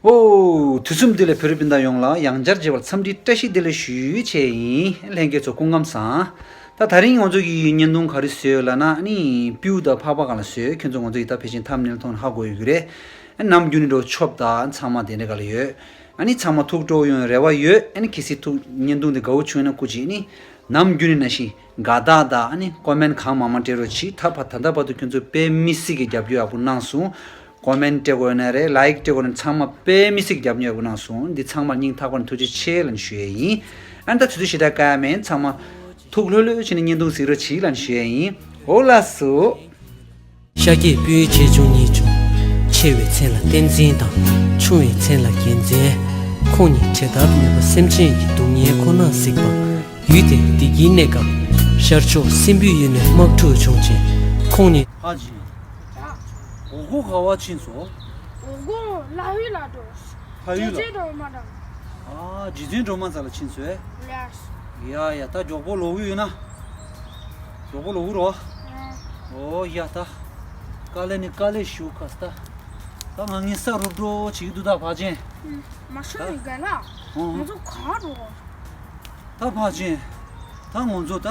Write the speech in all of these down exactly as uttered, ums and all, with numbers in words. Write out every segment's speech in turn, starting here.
ཨོ། དུས་གསུམ་འདི་ལ་བོད་རིགས་སྤུན་ཟླ་ཡོངས་ལ་ཡང་བསྐྱར་མཇལ་བར་འཚམས་འདྲི་བཀྲ་ཤིས་བདེ་ལེགས་ཞུ་ཆེད་ཡིན། ལྷན་རྒྱས་ཚོ་སྐུ་ཁམས་བཟང་། ད་དེ་རིང་ང་ཚོ་གི་བརྙན་ཐུང་ག་རེ་བཟོས་ལབ་ན། ཨ་ནི་སྤྲེའུ་དང་ཕག་པ་སྒང་ལ་བཟོས། ཁྱོད་ཚོ་ང་ཚོ་ཡི་ད་ཕལ་ཆེར་ཐམ་ནེལ་མཐོང་ན་ཧ་གོ་ཡོད་ཀྱི་རེད། ཨ་ནམ་རྒྱུན་ནས་འགྲོ་ཆོབ་ད་ཚང་མ་དེ་འདྲ་ག་ལ་ཡོད། ཨ་ནི་ཚང་མ་ཐུགས་སྤྲོ་ཡོང་རེ་བ་ཡོད། ཨ་ནི་གལ་སྲིད་ཐུགས་བརྙན་ཐུང་དེ་དགའ་བོ་བྱུང་ན་སྐུ་མཁྱེན། ཨ་ནི་ནམ་རྒྱུན་ནས་ནང་བཞིན་དགའ་རྟགས་དང་ཨ་ནི་ཀོ་མེན་གང་མང་མང་སྤྲད་རོགས་གྱིས། ད་བར་ད་ལྟ་བར་དུ་ཁྱོད་ཚོས་དཔེ་མི་སྲིད་ཀྱི་རྒྱབ་སྐྱོར་ཡག་པོ་གནང་སོང་། ཀོ་མེན་སྤྲད་དགོས་ན་རེད། ལའིག་སྤྲད་དགོས་ན་ཚང་མ་དཔེ་མི་སྲིད་ཀྱི་རྒྱབ་སྐྱོར་ཡག་པོ་གནང་སོང་། འདི་ཚང་མར་སྙིང་ཐག་པ་ནས་ཐུགས་རྗེ་ཆེ་ལབ་ནས་ཞུ་ཡས་ཡིན། ཨ་ནི་ད་དུས་ཚོད་ཞེ་དྲག་བཀག་ཡ་མེད། ཚང་མ་ཐུགས་ལྷོད་ལྷོད་བྱས་ནས་བརྙན་ཐུང་གཟིགས་རོགས་གྱིས་ལབ་ནས་ཞུ་ཡས་ཡིན། འོ་ལགས་སོ། ཤཱཀྱའི་སྤྲེའུས་ཆེ་ཆུང་གཉིས་བྱུང་། ཆེ་བའི་མཚན་ལ་བསྟན་འཛིན་དང་། ཆུང་བའི་མཚན་ལ་རྒྱལ་མཚན། ཁོང་གཉིས་བྲལ་ཐབས་མེད་པ། སེམས་ཅན་གྱི་སྡུག་བསྔལ་ཁོ་ན་གཟིགས་པ། ཡུལ་དེར་བདེ་སྐྱིད་གནས་སྐབས། ཤར་ཕྱོགས་སྲིན་པོའི་ཡུལ་ནས་དམག་འཁྲུག་བྱུང་རྗེས་ཁོང་གཉིས། ཧ་ཅི། འོ་གོ་ག་བ་ཕྱིན་སོང་། འོ་གོ་ལྷ་ཡུལ་ལ་འགྲོ། ཕ་ཡུལ་ལ། རྗེ་བཙུན་སྒྲོལ་མ་དང་། ཨ། རྗེ་བཙུན་སྒྲོལ་མ་རྩ་ལ་ཕྱིན་སོང་། ལགས། ཡ་ཡ། ད་མགྱོགས་པོ་ལོག་གི་ཡོད་ན། མགྱོགས་པོ་ལོག་གི་རོ། ཨ། ཨོ་ཡ། ད་དཀའ་ལས་ནི་དཀའ་ལས་ཞུ་ཁ་ས། ད་ད་ང་ངའི་ས་རུབ་འགྲོ་བྱེད་ཀྱི་འདུག་ད་ཕ་ཆེན། མ་ཤོད་ཡི་ག་ལ། ཨོ། ང་ཚོ་ག་རོ། ད་ཕ་ཆེན། ད་ང་ཚོ་ད་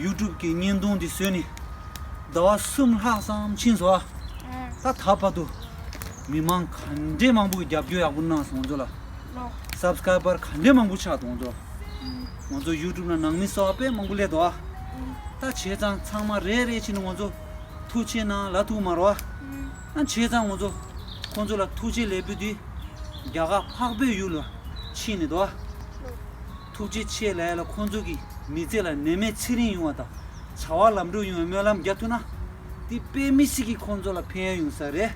ཡུ་ཊུབ་ཀྱི་བརྙན་ཐུང་འདི་བཟོས་ནས་ཟླ་བ་གསུམ་ལྷག་ཙམ་ཕྱིན་སོང་ཨ། ད་ད་བར་དུ་མི་མང་ག་འདྲས་མང་པོ་གིས་རྒྱབ་སྐྱོར་ཡག་པོ་གནང་སོང་། ང་ཚོ་ལ་སབ་སི་ཀ་རའི་བར་ག་འདྲས་མང་པོ་ཆགས་འདུག་ང་ཚོ་ང་ཚོ་ཡུ་ཊུབ་ནང་ནང་མི་གསོ་བ་དཔེ་མང་པོ་སླེབས་འདུག་ཨ། ད་བྱས་ཙང་ཚང་མ་རེ་རེ་བྱས་ནས་ང་ཚོ་ཐུགས་རྗེ་གནང་ལབ་ཐུབ་མ་རེད་ཨ། ཨ་བྱས་ཙང་ང་ཚོ་ཁོང་ཚོ་ལ་ཐུགས་རྗེ་ལེགས་འབུལ་འདི་རྒྱ་གར་འཕགས་པའི་ཡུལ་ལ་ཕྱིན་ནས་འདུག་ཨ། ཐུགས་རྗེ་ཆེ་ལབ་ཡ་ལ་ཁོང་ཚོ་གི་མི་ཚེ་ལ་ནད་མེད་ཚེ་རིང་ཡོང་བ་དང་བྱ་བ་ལམ་འགྲོ་ཡོང་བའི་སྨོན་ལམ་རྒྱག་ཐུབ་ན། འདི་དཔེ་མི་སྲིད་ཀྱི་ཁོང་ཚོ་ལ་ཕན་ཡོན་ཡོང་ས་རེད།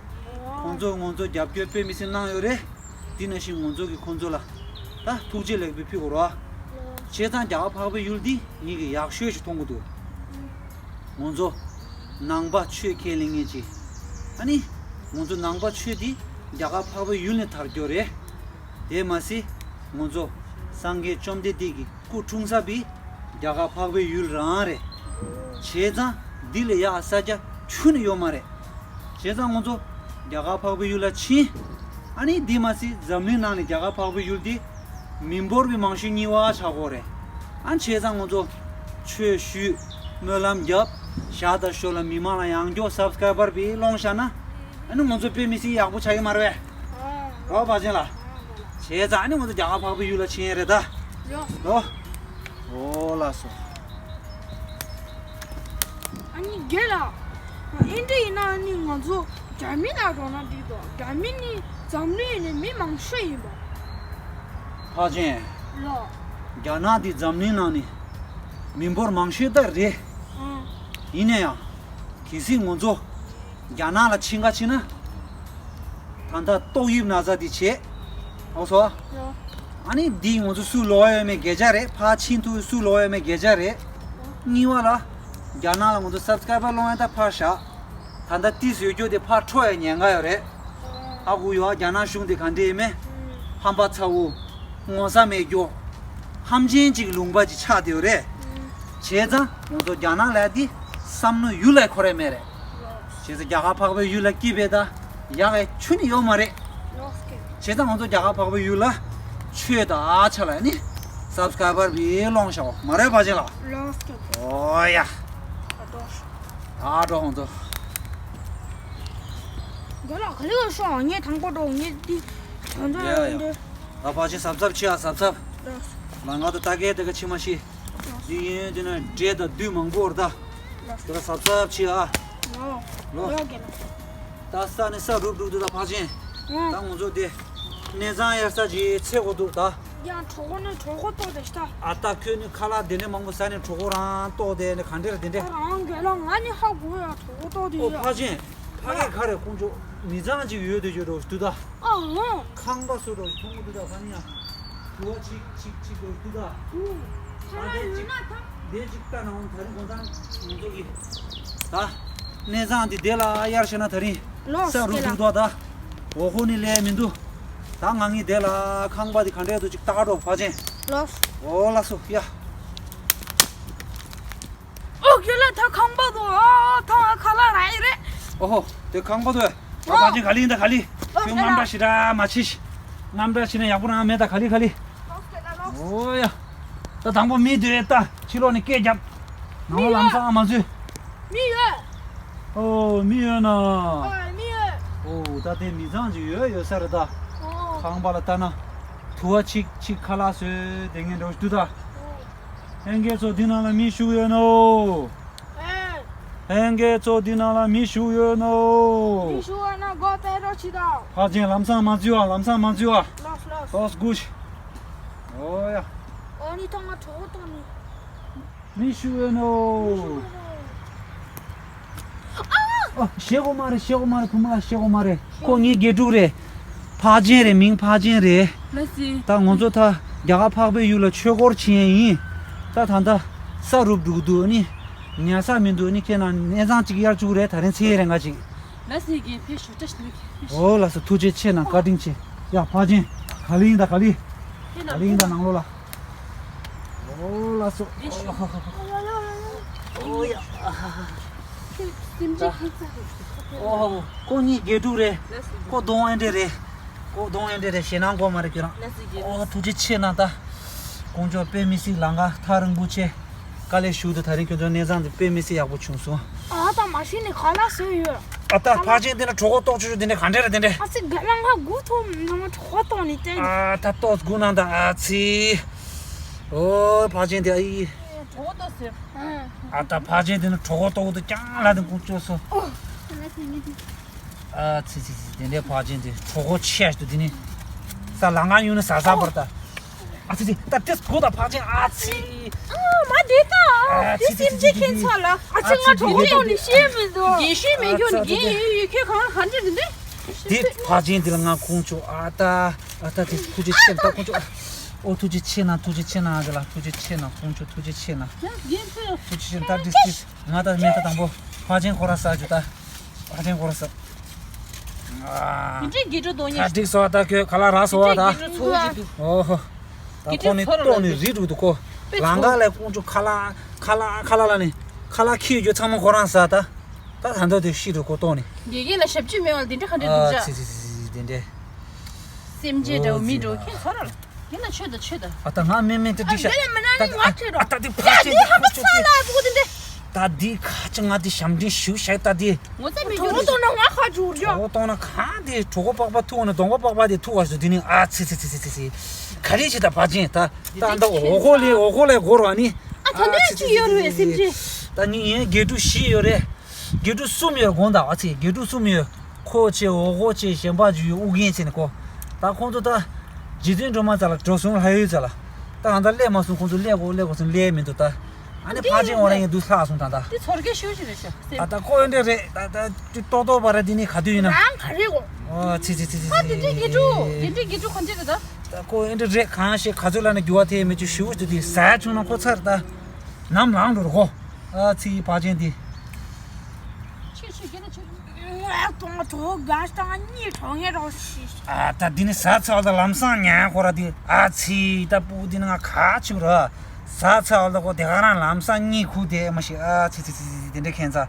ཁོང་ཚོ་ང་ཚོ་རྒྱབ་སྐྱོར་དཔེ་མི་སྲིད་གནང་ཡོད་རེད། འདི་ནང་བཞིན་ང་ཚོ་གིས་ཁོང་ཚོ་ལ་ད་ཐུགས་རྗེ་ལེགས་འབུལ་ཕུལ་དགོས་རེད་བ། བྱས་ཙང་རྒྱ་གར་འཕགས་པའི་ཡུལ་འདི་ངེད་ཀྱིས་ཡག་ཤོས་ཤིག་མཐོང་གི་འདུག་ང་ཚོ་ནང་པ་ཆོས་ཁས་ལེན་མཁན་ཅིག་ཨ་ནི་ང་ཚོ་ནང་པ་ཆོས་འདི་རྒྱ་གར་འཕགས་པའི་ཡུལ་ནས་དར་རྒྱུ་རེད། དེ་མ་ཟད་ང་ཚོ་སངས་རྒྱས་བཅོམ་ལྡན་འདས་ཀྱི་སྐུ་འཁྲུངས་ས་བི་རྒྱ་གར་འཕགས་པའི་ཡུལ་རང་རེད། བྱས་ཙང་འདི་ལས་ཡག་ས་ཆ་ཁྱོན་ནས་ཡོད་མ་རེད། བྱས་ཙང་ང་ཚོ་རྒྱ་གར་འཕགས་པའི་ཡུལ་ལ་ཕྱིན། ཨ་ནི་འདི་མ་ཟད་འཛམ་གླིང་ནང་ནས་རྒྱ་གར་འཕགས་པའི་ཡུལ་འདི་མི་འབོར་བའི་མང་ཤོས་གཉིས་པ་ཆགས་ཀྱི་ཡོད་རེད། ཨ་བྱས་ཙང་ང་ཚོ་ཆོས་ཞུས། སྨོན་ལམ་བརྒྱབ། ཞག་དང་ཞོ་ལ་མི་མང་ལ་ཡང་སྐྱོ་སབ་སི་ཀ་རའི་བར་བི་སློང་བཞག་ན། ཨ་ནི་ང་ཚོ་དཔེ་མི་སྲིད་ཡག་པོ་ཆགས་ཀྱི་མ་རེད་པས། རོགས་པ་ཅན་ལ། བྱས་ཙང་ཨ་ནི་ང་ཚོ་རྒྱ་གར་འཕགས་པའི་ཡུལ་ལ་ཕྱིན་ཡས་རེད་ད། ལོ། ཨོ་ལགས་སོ། ཨ་ནི་རྒན་ལགས། ཨིན་དྲི་ཡིན་ན་ཨ་ནི་ང་ཚོ་རྒྱ་མི་ལ་འགྲོ་ན་འགྲིག་འདུག་རྒྱ་མི་ནི་འཛམ་གླིང་ནས་མི་མང་ཤོས་ཡིན་པ། ཕ་ཆེན། ལོ། རྒྱ་ནག་འདི་འཛམ་གླིང་ནང་ནས་མི་འབོར་མང་ཤོས་ད་རེད། ཨང་། ཡིན་ན་ཡང་། གལ་སྲིད་ང་ཚོ་རྒྱ་ནག་ལ་ཕྱིན་ག་ཕྱིན་ན། ད་ལྟ་ཏོག་དབྱིབས་ན་ཚ་འདི་བྱས། ཨོ་སོ། ལོ། ཨ་ནི་འདི་ང་ཚོ་སུ་ལོག་ཡོད་མེད་སྐད་ཆ་རེད། ཕར་ཕྱིན་དུས་སུ་ལོག་ཡོད་མེད་སྐད་ཆ་རེད། གཉིས་པ་ལ། རྒྱ་ནག་ལ་ང་ཚོ་སབ་སི་ཀ་རའི་བར་སློང་ཡ་ད་ཕར་བཞག་ད་ལྟ་ཏིས་ཡོད་རྒྱུ་དེ་ཕར་འཕྲོ་ཡ་ཉེན་ཁ་ཡོད་རེད། ཧ་གོ་ཡོད་ཨ། རྒྱ་ནག་གཞུང་དེ་ག་འདྲ་ཡིན་མེད། ཧམ་པ་ཚ་བོ། ངོ་ཚ་མེད་རྒྱུ། ཧམ་ཆེན་གཅིག་ལུང་པ་གཅིག་ཆགས་བསྡད་ཡོད་རེད། བྱས་ཙང་ང་ཚོ་རྒྱ་ནག་ལ་འདི་བསམ་བློ་ཡུལ་ལ་འཁོར་ཡ་མེད་རེད། བྱས་ཙང་རྒྱ་གར་འཕགས་པའི་ཡུལ་ལ་སྐྱིད་པའི་ད་ཡག་གི་ཆུ་ནི་ཡོད་མ་རེད། བྱས་ཙང་ང་ཚོ་རྒྱ་གར་འཕགས་པའི་ཡུལ་ལ་ཆོས་དང་ཨ་ཆ་ལ་ནི་སབ་སི་ཀ་རའི་བར་བི་སློང་བཞག་མ་རེད་ཕ་ཆེན་ལགས། ཨོ་ཡ། ད་འགྲོ་ང་ཚོ། རྒན་ལགས་ག་ལེ་ག་ཤོག་ངས་དང་པོ་འགྲོ། ངས་འདི་དོན་དག་ཡ་ཡ། ཡོད་འདི། ད་ཕར་ཕྱིན་གཟབ་གཟབ་བྱེད་ཨ་གཟབ་གཟབ། ལ་ང་ད་ལྟ་སྐད་དེ་ག་ཕྱི་མ་ཤི། འདི་ཡིན་འདི་ན་འདྲེ་དང་བདུད་མང་པོ་ར་ད། དེ་ལ་གཟབ་གཟབ་བྱེད་ཨ། ལོ། ལོ། ལོ་རྒན་ལགས། ད་ས་ནི་ས་རུབ་རུབ་འདུག་ད་ཕར་ཕྱིན། ད་ང་ཚོ་དེ་གནས་ཚང་གཡར་ས་ཅིག་འཚོལ་དགོས་འདུག་ད། ཡང་གྲོད་ཁོག་ནི་གྲོད་ཁོག་ལྟོགས་དེ་ཤི་ད། ཨ་ད་ཁྱོད་ནི་ཁ་ལག་དེ་འདྲ་མང་པོ་ཟ་ནས་གྲོད་ཁོག་རང་ལྟོགས་དེ་ནི་ག་འདྲ་ར་དེ་འདྲ། ཨ་རང་རྒན་ལགས་ང་ནི་ཧ་གོ་ཡ་གྲོད་ཁོག་ལྟོགས་དེ་ཨོ་ཡ། ཕར་ཕྱིན། ཕ་གི་ཁ་རེ་ཁོང་ཚོ་མི་ཚང་ཅིག་ཡོད་དེ་ཡོད་འགྲོ་དུས་ད། ཨ་འོ། ཁང་པ་སུ་འགྲོ་མཐོང་གི་འདུག་ད་ཕ་ནི་ཡ། དུ་བ་ཅིག་ཅིག་ཅིག་འགྲོ་དུས་ད། ཁ་ལག་ཡོད་ན་ད། དེ་ཅིག་ལྟ་ན་འོང་ད་རིང་དགོང་དག་ང་ཚོ་གི། ད། གནས་ཚང་འདི་དེ་ལ་གཡར་ཤེ་ན་ད་རིང་། ལོ་ས་རུབ་སྐེ་ལ་འདུག་ད། འོ་ཧོ་ནི་ལས་མི་འདུག་ད་ང་ངི་དེ་ལ་ཁང་པ་འདི་ག་འདྲས་འདུག་ཅིག་ལྟ་འགྲོ་ཕ་ཆེན། ལོ། འོ་ལགས་སོ་ཡ། ཨོ་རྒན་ལགས་ད་ཁང་པ་དུ་ཨ་ཐང་ཨ་ཁ་ལག་རག་ཡི་རེད། ཨོ་ཧོ་དེ་ཁང་པ་དུ་ཨ། ཨོ་ཕ་ཆེན་ག་ལི་ཡིན་ད་ག་ལི། ཨོ་ཁྱོད་རྒན་ལགས། རྔམ་དྲག་ཞེ་དྲག་མ་བྱེད་ཤིག་རྣམ་གྲངས་ཕྱིན་ན་ཡག་པོ་རང་མེད་ད། ག་ལི་ག་ལི། ཨོ་ཡ། ད་དང་པོ་མི་སྡོད་ད། ཕྱི་ལོགས་ནས་སྐད་རྒྱབ། ནང་ལོགས་ལམ་སང་ཨ་མ་འཛུལ། མི་ཡོད། ཨོ་མི་ཡོད་ན། ཨོ་མི་ཡོད། ཨོ་ད་དེ་མི་ཚང་ཅིག་ཡོད་ཡོད་ས་རེད་ད། ཨོ། ཁང་པ་ལ་ལྟ་ན། དུ་བ་ཆིག་ཆིག་ཁ་ལག་བཟོས་དེ་ངས་འགྲོ་ཞུ་ད། ཨོ། ལྷན་རྒྱས་ཚོ་འདི་ནང་ལ་མི་བཞུགས་ཡོད་ནོ། ཨེ། ལྷན་རྒྱས་ཚོ་འདི་ནང་ལ་མི་བཞུགས་ཡོད་ནོ། མི་བཞུགས་ཡོད་ན་སྒོ་ཕྱེ་རོགས་བྱེད་དང་། ཕར་ཕྱིན་ལམ་སང་མ་འཛུལ་བ། ལམ་སང་མ་འཛུལ་བ། ལོས་ལོས། ལོས་དགོས། ཨོ་ཡ། ཨོ་ནི་ཐོག་མ་གྲོད་ཁོག་ལྟོགས་ནི། མི་བཞུགས་ཡོད་ནོ། མི་བཞུགས་ཡོད་ནོ། ཨ། ཨ། ཤེས་གོ་མ་རེད། ཤེས་གོ་མ་རེད། བུ་མོ་ལ་ཤེས་གོ་མ་རེད། ཁོ་ངའི་དགེ་ཕྲུག་རེད། ཕག་ཆེན་རེད། མིང་ཕག་ཆེན་རེད། ལ་སི། ད་ང་ཚོ་ད་རྒྱ་གར་འཕགས་པའི་ཡུལ་ལ་ཆོས་སྐོར་ཕྱིན་ཡིན། ད་ད་ད་ས་རུབ་འགྲོ་གི་འདུག་ནི། ཉལ་ས་མི་འདུག་ནི། ཁྱེད་རང་གནས་ཚང་གཅིག་གཡར་བཅུག་རེད། ད་རིང་ཚེ་རིང་ག་ཅིག་ལ་སི་གིས་ཕེ་ཞུ་བཀྲ་ཤིས་ལགས། ཨོ་ལགས་སོ། ཐུགས་རྗེ་ཆེ་གནང་། བཀའ་དྲིན་ཆེ། ཡ་ཕག་ཆེན། ག་ལེ་ཡིན་ད། ག་ལེ། ཁྱེད་ག་ལེ་ཡིན་ད་ནང་ལོགས་ལ། ཨོ་ལགས་སོ། ཨོ་ཡ། སེམས་ཅན་ཁྱེད་ཚ། ཨོ་ཁོ་གཉིས་དགེ་ཕྲུག་རེད། ཁོ་གདོང་ཨེ་འདྲས་རེད། ཁོ་གདོང་ཨེ་འདྲས་རེད། ཞེད་སྣང་དགོས་མ་རེད་ཁྱོད་རང་། ཨོ་ཐུགས་རྗེ་ཆེ་གནང་། ད་དཀོན་མཆོག་དཔེ་མི་སྲིད་ལམ་ཁ་ཐག་རིང་པོ་ཆེ་དཀའ་ལས་ཞུགས་འདུག། ད་རིང་ཁྱོད་ཚོ་གནས་ཚང་འདི་དཔེ་མི་སྲིད་ཡག་པོ་བྱུང་སོང་། ཨ་ད་མ་གཞི་ནས་ཁ་ལག་བཟོས་ཡོད། ཨ་ད་ཕག་ཆེན་འདི་ན་གྲོད་ཁོག་ལྟོགས་ཆུ་ཆུ་འདི་འདྲས་ག་འདྲས་རེད་འདི་འདྲས། ཨ་ཙི་རྒན་ལགས་ང་དགུ་ཐུག་ནང་གྲོད་ཁོག་ལྟོགས་ནས་བསྡད། ཨ་ད་ལྟོགས་དགུ་ནང་ད། ཨ་ཙི། ཨོ་ཕག་ཆེན་འདི་ཨ་ཡི། གྲོད་ཁོག་ལྟོགས་ཟེར། ཨ་ད་ཕག་ཆེན་འདི་ན་གྲོད་ཁོག་ལྟོགས་འདུག་ཀྱང་ལ་འདི་ཁོང་བཅོས་སོ། ཨོ། ཨ་ཙི་ཙི་ཙི། དེ་འདྲའི་ཕག་ཆེན་དེ་གྲོད་ཁོག་ཆེ་ཞིག་ཏུ་དེ་ནི་ས་ལ་ང་ཡུན་ནི་ཟ་ཟ་བར་ད། ཨ་ཙི་ཙི། ད་དེ་གོ་ད་ཕག་ཆེན། ཨ་ཙི། ཨ་མ་དེ་ད། ཨ་དེ་ཙི་ཙི་སེམས་ཅན་ཁྱེད་ཚ་ལ། ཨ་ཙི་ང་གྲོད་ཁོག་ཡོང་ནི་ཤེས་མི་འདུག་རྒན་ཤོས་མེད་ཁྱོད་ནི་རྒན་ཡོད་ཡོད་ཁྱོད་གང་ལ་ག་འདྲ་འདི་འདྲ། དེ་ཕག་ཆེན་དེ་ལ་ང་ཁོང་ཆུ། ཨ་ད། ཨ་ད་དེ་ཐུགས་རྗེ་ཆེ་ད་ཁོང་ཆུ། ཨོ་ཐུགས་རྗེ་ཆེ་གནང་། ཐུགས་རྗེ་ཆེ་གནང་། དེ་ལ་ཐུགས་རྗེ་ཆེ་གནང་། ཁོང་ཆུ་ཐུགས་རྗེ་ཆེ་གནང་། ཐུགས་རྗེ་ཆེ་གནང་། ད་དེ་དེ་ང་ད་མེད་ད་དང་པོ་ཕག་ཆེན་ཁོ་ར་ཟ་རྒྱུ་ད། ཨ་ཅན་སྐོར་ས། ཨ། དེ་འདྲའི་དགེ་ཕྲུག་དོན་གཉེར། ད་འགྲིག་སོང་ད་ཁྱོད་ཁ་ལག་རག་སོང་ད། དེ་འདྲའི་དགེ་ཕྲུག་ཚོ་ཞིག་འདུག་ཨོ་ཧོ། ད་ཁོ་ནི་ལྟོགས་ནི་རི་འགྲོ་འདུག་ཁོ། ལང་ཀ་ལ་ཁོང་ཚོ་ཁ་ལག་ཁ་ལག་ཁ་ལག་ལ་ནི་ཁ་ལག་ཁྱེར་རྒྱུ་ཚང་མ་ཁོ་རང་ཟ་ད། ད་ད་འདོད་དེ་ཤི་འགྲོ་ཁོ་ལྟོགས་ནི། དགེ་རྒན་ལ་ཞབས་ཕྱི་མེད་པ་དེ་འདྲ་ག་འདྲ་འདུག་ཨ་ཅག་ཚི་ཚི་ཚི་ཚི་དེ་འདྲ། སེམས་ཅན་འདྲ་བོ་མི་འདྲ་བོ་ཁྱེད་ཚོ་ར་ལ། དེ་ན་ཆོས་དང་ཆོས་དང་། ཨ་ད་ང་མེ་མེ་ཏི་ཏི་ཤ། ཨ་ད་ཏི་ཕ་ཆེ་ཏི་ཁོ་ཆོ་ཏི། ད་འདི་ཁ་ཅིག་ང་འདི་ཞབས་འདྲེན་ཞུ་ཤག་ད་འདི། ངོ་ཚ་མི་འགྱུར་རོ། གྲོད་ཁོག་ལྟོགས་ན་ང་ཁ་འཇུར་རྒྱོ། གྲོད་ཁོག་ལྟོགས་ན་ཁ་འདི་གྲོད་ཁོག་པགས་པ་ཐུག་ནས་གདོང་པ་པགས་པ་དེ་ཐུག་བ་སུ་དེ་ནི་ཨ་ཚི་ཚི་ཚི་ཚི་ཚི། ག་རེ་བྱེད་ད་ཕ་ཆེན་ད་ད་ད་འོ་ཧོ་ལེ་འོ་ཧོ་ལེ་སྒོར་བ་ནི། ཨ་ད་འདི་ཅི་ཡོད་རེད་སེམས་ཅན། ད་ནི་ཡན་དགེ་ཕྲུག་བཞི་ཡོད་རེད། དགེ་ཕྲུག་གསུམ་ཡོད་དགོངས་དག་ཨ་ཚེ་དགེ་ཕྲུག་གསུམ་ཡོད། ཁོ་ཆེ་འོ་ཁོ་ཆེ་གཞན་པ་ཅིག་ཡོད་ཨུ་རྒྱན་ཆེ་ནི་ཁོ། ད་ཁོང་ཚོ་ད་རྗེ་བཙུན་སྒྲོལ་མ་རྩ་ལ་འགྲོ་སོང་ལྷ་ཡུལ་རྩ་ལ། ད་ང་ད་སླེབས་མ་སོང་ཁོང་ཚོ་སླེབས་དགོས་སླེབས་དགོས་སོང་སླེབས་མི་འདུག་ད་ཨ་ནི་ཕ་ཆེན་འོ་ར་ཡིན་འདུག་ལྷག་སོང་ད་ད། དེ་ཚོར་སྐད་ཤོད་ཅིག་རེད་ཤག་སེམས། ད་ད་ཁོ་ཡོད་འདྲ་རེད་ད་ད་ཏོག་ཏོག་པ་ར་འདི་ནི་ག་དུས་ཡིན་ན། རང་ག་རེ་གོ། ཨོ་ཚེ་ཚེ་ཚེ་ཚེ། ད་འདི་འདྲའི་དགེ་ཕྲུག་འདི་འདྲའི་དགེ་ཕྲུག་གང་ཅི་རེད་ད། ད་ཁོ་ཡོད་འདྲ་རེད་གང་ཤེས་ག་ཚོད་ལ་ནི་འགྱུར་བ་ཐེབས་མེད་ཅིག་ཞུ་ཅིག་དེ་ཟ་བྱུང་ན་ཁོ་ཚར་ད། ནམ་ལངས་འགྲོ་རོ། ཨ་ཚི་ཕ་ཆེན་འདི། ཆི་ཆི་གེ་ན་ཆི། ང་ཏོང་ཏོ་ག་ས་ང་གཉིད་ཁྲོ་ངེ་རོ་ཤི། ཨ་ད་འདི་ནི་ཟ་ཚ་བ་ད་ལམ་སང་ཉལ་ཁོ་ར་འདི། ཨ་ཚི་ད་སྤུ་གུ་འདི་ནི་ང་ག་ཆུ་ར། ཟ་ཚ་བ་ད་ཁོ་དེ་ག་རང་ལམ་སང་གཉིད་ཁུག་དེ་མ་ཤི། ཨ་ཚི་ཚི་ཚི་ཚི་དེ་འདྲ་ཁན་ཚ།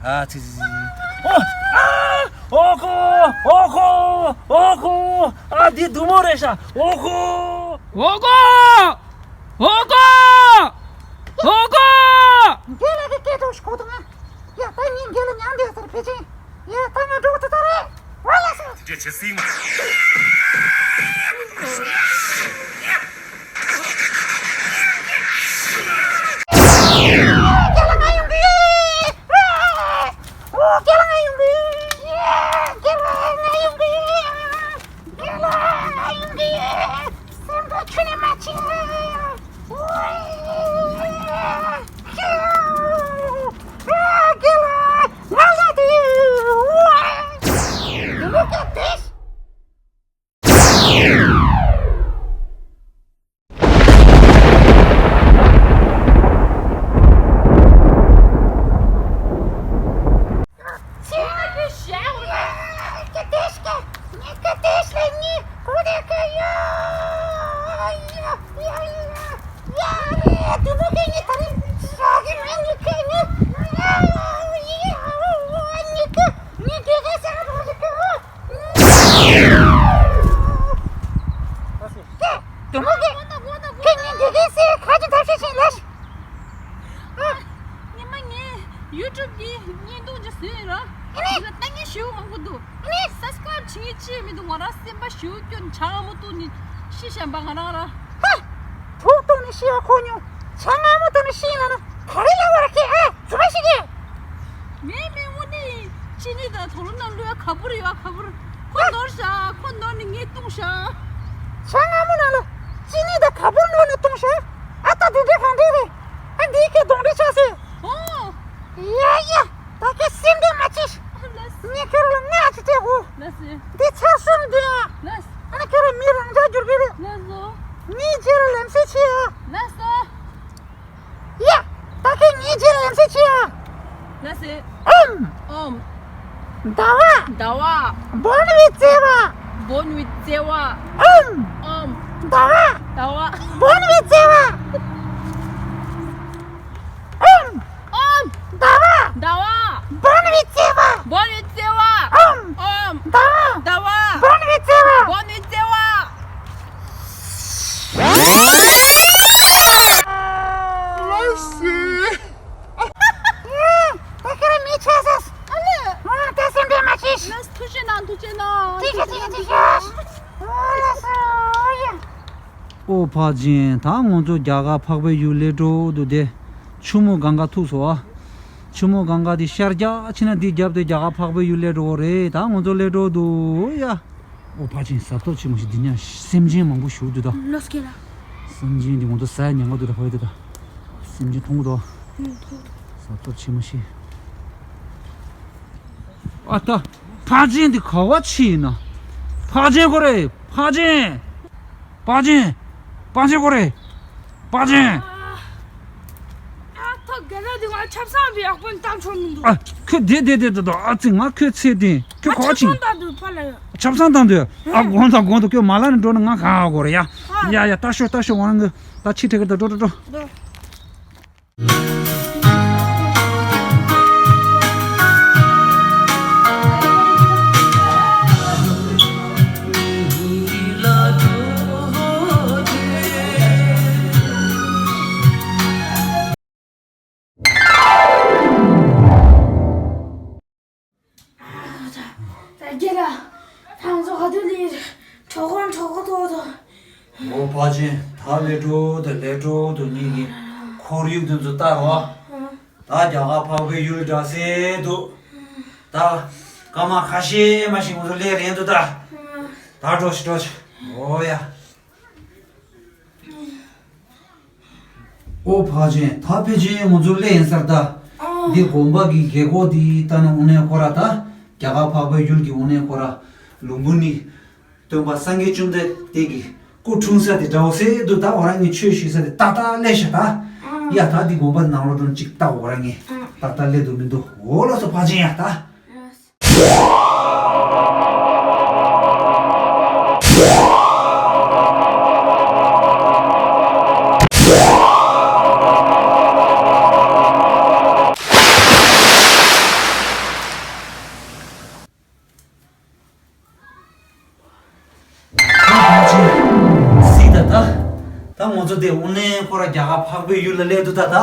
ཨ་ཚི་ཚི་ཚི། ཨོ། ཨ། ཨོ་ཁོ། ཨོ་ཁོ། ཨོ་ཁོ། ཨ་འདི་དུ་མོ་རེད་ཤག་ཨོ་ཁོ། ཨོ་ཁོ། ཨོ་ཀོ། ཨོ་ཀོ། རྒན་ལགས་ཀྱི་སྐད་སྒྲོག་ཞིག་གོ་འདུག་ང་། ཡ་ད་ངས་རྒན་ལ་མྱང་འདས་ཟེར་ཕལ་ཆེན། ཡ་ད་ང་འགྲོ་གི་ད་རེད། ཝ་ལ་སོ། འདྲེ་ཆེ་སིང་མ། རྒན་ལགས་ང་ཡོང་གི་ཡིན། ཨོ་རྒན་ལགས་ང་ཡོང་གི་ཡིན། རྒན་ལགས་ང་ཡོང་གི་ཡིན། རྒན་ལགས་ང་ཡོང་གི་ཡིན། སེམས་པ་ཁྱོད་ནས་མ་བྱེད། ཕྱི་ཉིན་ཅི་མི་འདུག་ང་རང་སེམས་པ་ཞེ་པོ་སྐྱོ་ནས་ཇ་མངར་མོ་བཏུང་ནས་ཤི་བཞག་པ་ང་རང་ར། ཧ། གྲོགས་བཏུང་ནས་ཤི་བ་ཁོ་ཉོ། ཇ་མངར་མོ་བཏུང་ནས་ཤི་ལ་ན་ག་རེ་ལ་བར་ཁེ་ཨ་ཇུ་མ་ཤི་གེ། མེད་མེད་དངོས་གནས་ཅི་ནི་དང་དོ་ལོ་ན་ལུ་ཡ་ག་བུར་ཡོད་ག་བུར། ཁོ་ནོར་ཤ་ཁོ་ནོར་ནས་ངས་བཏུང་ཤ། ཇ་མངར་མོ་ནང་ལ་ཅི་ནི་དང་ག་བུར་ནོར་ནས་བཏུང་ཤ། ཨ་ད་དེ་འདྲ་གང་འདྲ་རེད། ཨ་འདི་ཁེ་གདོང་འདྲ་ཆགས་སེ། ཨོ། ཡ་ཡ། ད་ཁྱེད་སེམས་ཁྲལ་མ་བྱེད། ཨ་ལགས་སོ། ངས་ཁྱོད་རང་ལ་སྔགས་ཅིག་སྤྲད་གོ། ལགས་སོ། འདི་ཚར་སོང་འདི་ཡ། ལགས་སོ། ཨ་ནི་ཁྱོད་རང་མི་རང་འཇགས་འགྱུར་གི་རེད། ལགས་སོ། ངའི་རྗེས་ལ་ལམ་སེང་བྱེད་ཡ། ལགས་སོ། ཡ། ད་ཁྱེད་ངའི་རྗེས་ལ་ལམ་སེང་བྱེད་ཡ། ལགས་སོ། ཨོམ། ཨོམ། ཟླ་བ། ཟླ་བ། བོན་བི་བརྩེ་བ། བོན་བི་བརྩེ་བ། ཨོམ། ཨོམ། ཟླ་བ། ཟླ་བ། བོན་བི་བརྩེ་བ། ཨོམ། ཨོམ། ཟླ་བ། ཟླ་བ། བོན་བི་བརྩེ་བ། བོན་བི་བརྩེ་བ། ཨོམ། ཨོམ། ཟླ་བ། ཟླ་བ། བོན་བི་བརྩེ་བ། བོན་བི་བརྩེ་བ། ལགས་སེ། ད་ཁྱེད་རང་མི་ཆགས་ས། ཨ་ལེ། ཨ་ད་སེམས་ཁྲལ་མ་བྱེད། ལགས་སོ། ཐུགས་རྗེ་གནང་། ཐུགས་རྗེ་གནང་། ཐུགས་རྗེ་ཆེ། ཐུགས་རྗེ་ཆེ། ཨོ་ལགས་སོ་ཡ། ཨོ་ཕ་ཅན། ད་ང་ཚོ་རྒྱ་གར་འཕགས་པའི་ཡུལ་སླེབས་འགྲོ་འདུག་སྟེ། ཆུ་མོ་གངྒཱ་ཐུག་སོང་ཨ། ཆུ་མོ་གངྒཱ་དེ་ཤར་རྒྱག་ཕྱིན་ན་འདི་རྒྱབ་དེ་རྒྱ་གར་འཕགས་པའི་ཡུལ་སླེབས་འགྲོ་གི་རེད། ད་ང་ཚོ་སླེབས་འགྲོ་འདུག་ཡ། ཨོ་ཕ་ཅན། གཟབ་གཟབ་བྱེད་མ་ཤེས། འདི་ནས་སེམས་ཅན་མང་པོ་ཞུགས་འདུག་ད། ལོས་ཀྱི་ལ། སེམས་ཅན་འདི་ང་ཚོ་ཟ་ཡ་ཉེན་ཁ་འདུག་ད། ཕ་ཡི་དེ་ད། སེམས་ཅན་མཐོང་གི་འདུག་ཨུ་མཐོང་། གཟབ་གཟབ་བྱེད་མ་ཤེས། ཨ་ད། ཕ་ཅན་འདི་ག་བ་ཕྱིན་ཡིན་ན། ཕ་ཅན་ཁོ་རེ། ཕ་ཅན། ཕ་ཅན། ཕ་ཅན་ཁོ་རེ། ཕ་ཅན། ཨ་ཐོ་རྒན་ལགས་འདི་ང་ཆབ་གསང་བི་ཡག་པོ་བཏང་ཆོག་མི་འདུག་ཨ་ཁོས་དེ་དེ་དེ་དེ་དེ་ཨ་ཙི་ང་ཁོས་ཚེ་དེ་ཁོས་ང་ག་བ་ཆབ་ཕྱིན། གསང་བཏང་འདུག་ཕ་ལ་ཡ། ཆབ་གསང་བཏང་འདུག་ཨ་དགོངས་དག་དགོངས་དག་ཁོས་མ་ལ་ནས་འགྲོ་ན་ང་ག་བ་གོ་རེ་ཡ། ཡ་ཡ་ལྟ་ཤོག་ལྟ་ཤོག་ང་རང་གི་ད་ཕྱི་དྲེག་གི་ད་འགྲོ་འགྲོ་འགྲོ། འགྲོ། ད་རྒྱལ་ལ། ཐང་ཚོ་ག་དུས་ལི་གྲོགས་གོན་གྲོགས་གོ་ཐོག་ཐོག་ཨོ་ཕ་ཅན། ད་ལས་འགྲོ་དང་ལས་འགྲོ་དང་ངེད་ཀྱི་ཁོར་ཡུག་དེ་ཚོ་ལྟ་རོགས། ད་རྒྱ་གར་འཕགས་པའི་ཡུལ་འདྲ་སེ་འདུག་ད་སྐར་མ་ཁ་ཤས་མ་ཞིག་ང་ཚོ་སླེབས་རན་འདུག་ད། ད་འགྲོ་ཤི་འགྲོ་ཤི། ཨོ་ཡ། ཨོ་ཕ་ཅན། ད་ཕལ་ཆེར་ང་ཚོ་སླེབས་ཡིན་ས་རེད་ད། འདི་དགོན་པ་གི་རྒད་པོ་འདི་ལྟ་ན་དངོས་གནས་ཁོ་ར་ད། རྒྱ་གར་འཕགས་པའི་ཡུལ་གྱི་དངོས་གནས་ཁོ་ར་ལུང་པ་ནི། སྟོན་པ་སངས་རྒྱས་བཅོམ་ལྡན་འདས་ཀྱི་སྐུ་འཁྲུངས་ས་དེ་འདྲ་བོ་ཟེར་འདུག་ད་འོ་རང་གིས་ཆོས་ཞུས་ས་དེ་ཏག་ཏག་སླེབས་ཤག་ད། ཡ་ད་འདི་དགོན་པ་ནང་ལོགས་འགྲོ་ཅིག་ལྟ། འོ་རང་གིས་ཏག་ཏག་སླེབས་འདུག་མི་འདུག་ཨོ་ལགས་སོ་ཕ་ཅན་ཡ་ད། གཟིགས་དང་ད། ད་ང་ཚོ་དེ་དངོས་གནས་ཁོ་ར་རྒྱ་གར་འཕགས་པའི་ཡུལ་ལ་སླེབས་འདུག་ད་ད།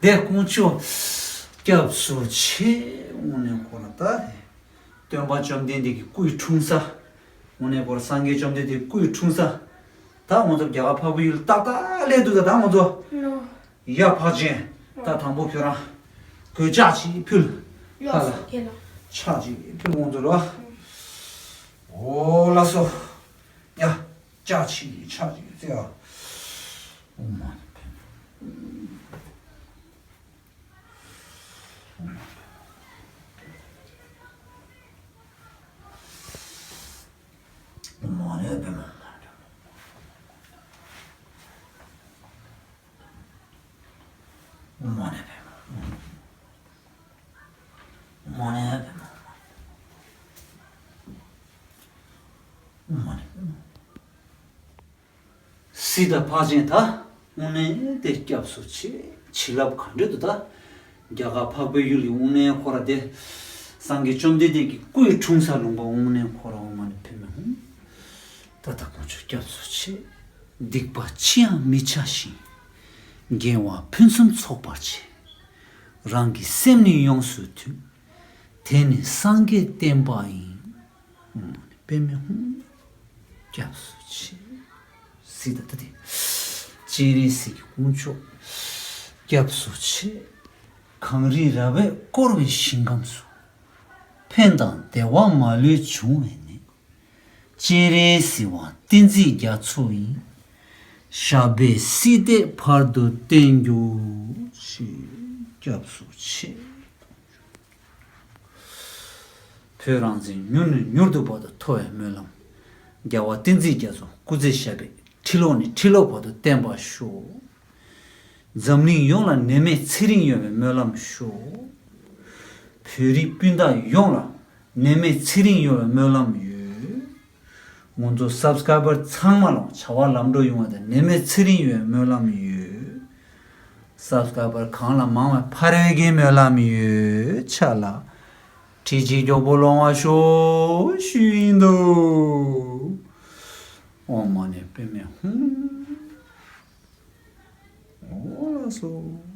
དེ་དཀོན་མཆོག་སྐྱབས་སུ་མཆི། དངོས་གནས་ཁོ་ར་ད་དེ། སྟོན་པ་བཅོམ་ལྡན་འདས་ཀྱི་སྐུའི་འཁྲུངས་ས། དངོས་གནས་ཁོ་ར་སངས་རྒྱས་བཅོམ་ལྡན་འདས་སྐུའི་འཁྲུངས་ས། ད་ང་ཚོ་རྒྱ་གར་འཕགས་པའི་ཡུལ་ཏག་ཏག་སླེབས་འདུག་ད་ད་ང་ཚོ། ཡ་ཕ་ཅན། ད་དང་པོ་ཁྱོད་རང་གོས་ལྕགས་ཅིག་ཕུལ། ལགས་སོ། ལགས་ལ། ལགས་ལགས། ལྕགས་ཅིག་ཕུལ་ཁོང་ཚོ་ལ། ཨོ་ལགས་སོ། ཡ། ལྕགས་ཅིག་ལྕགས་ཅིག་བཙལ་ཨ། ཨོ་མ་ནི་པདྨེ། ཨོ་མ་ནི་པདྨེ། ཨོ་མ་ནི་པདྨེ། ཨོ་མ་ནི་པདྨེ། ཨོ་མ་ནི་པདྨེ། གཟིགས་དང་ཕ་ཅན་ད། དངོས་གནས་དེ་སྐྱབས་སུ་མཆི། བྱིན་རླབས་ག་འདྲ་འདུག་ད། རྒྱ་གར་འཕགས་པའི་ཡུལ་གྱི་དངོས་གནས་ཁོ་ར་དེ། སངས་རྒྱས་བཅོམ་ལྡན་འདས་ཀྱི་སྐུའི་འཁྲུངས་ས་ལུང་པ་དངོས་གནས་ཁོ་ར་ཨོ་མ་ནི་པདྨེ་ཧཱུྃ། ད་ད་དཀོན་མཆོག་སྐྱབས་སུ་མཆི། སྡིག་པ་ཅི་ཡང་མི་བྱ་ཞིང་། དགེ་བ་ཕུན་སུམ་ཚོགས་པར་བྱེད། རང་གི་སེམས་ནི་ཡོངས་སུ་འདུལ། དེ་ནི་སངས་རྒྱས་བསྟན་པ་ཡིན། པདྨས་ཧཱུྃ། སྐྱབས་སུ་མཆི། གཟིགས་དང་། ད་དེ་སྤྱན་རས་གཟིགས་ཀྱི་དཀོན་མཆོག་སྐྱབས་སུ་མཆི། གངས་རི་ར་བས་བསྐོར་བའི་ཞིང་ཁམས་སུ། ཕན་དང་བདེ་བ་མ་ལུས་འབྱུང་བའི་གནས། སྤྱན་རས་གཟིགས་དབང་བསྟན་འཛིན་རྒྱ་མཚོ་ཡི། ཞབས་པད་སྲིད་མཐའི་བར་དུ་བརྟན་གྱུར་ཅིག་སྐྱབས་སུ་མཆི། བོད་རང་བཙན་མྱུར་ནས་མྱུར་དུ་བར་དུ་མཐོ་བའི་སྨོན་ལམ། རྒྱལ་བ་བསྟན་འཛིན་རྒྱ་མཚོ་སྐུ་ཚེ་ཞབས་པད་ཁྲི་ལོ་ནས་ཁྲི་ལོ་བར་དུ་བརྟན་པར་ཤོག་འཛམ་གླིང་ཡོངས་ལ་ནད་མེད་ཚེ་རིང་ཡོང་བའི་སྨོན་ལམ་ཞུ། བོད་རིགས་སྤུན་ཟླ་ཡོངས་ལ་ནད་མེད་ཚེ་རིང་ཡོང་བའི་སྨོན་ལམ་ཡོད། ང་ཚོ་སབ་སི་ཀ་རའི་བར་ཚང་མ་ལ་བྱ་བ་ལམ་འགྲོ་ཡོང་བ་དང་ནད་མེད་ཚེ་རིང་ཡོང་བའི་སྨོན་ལམ་ཡོད། སབ་སི་ཀ་རའི་བར་གང་ལ་མང་བའི་ཕ་རོལ་གྱི་སྨོན་ལམ་ཡོད་ཆ་ལ། ཁྲི་གཅིག་མགྱོགས་པོ་ལོང་བ་ཤོག་ཞུ་ཡིན་འདུག་ཨོཾ་མ་ཎི་པདྨེ་ཧཱུྃ། འོ་ལགས་སོ།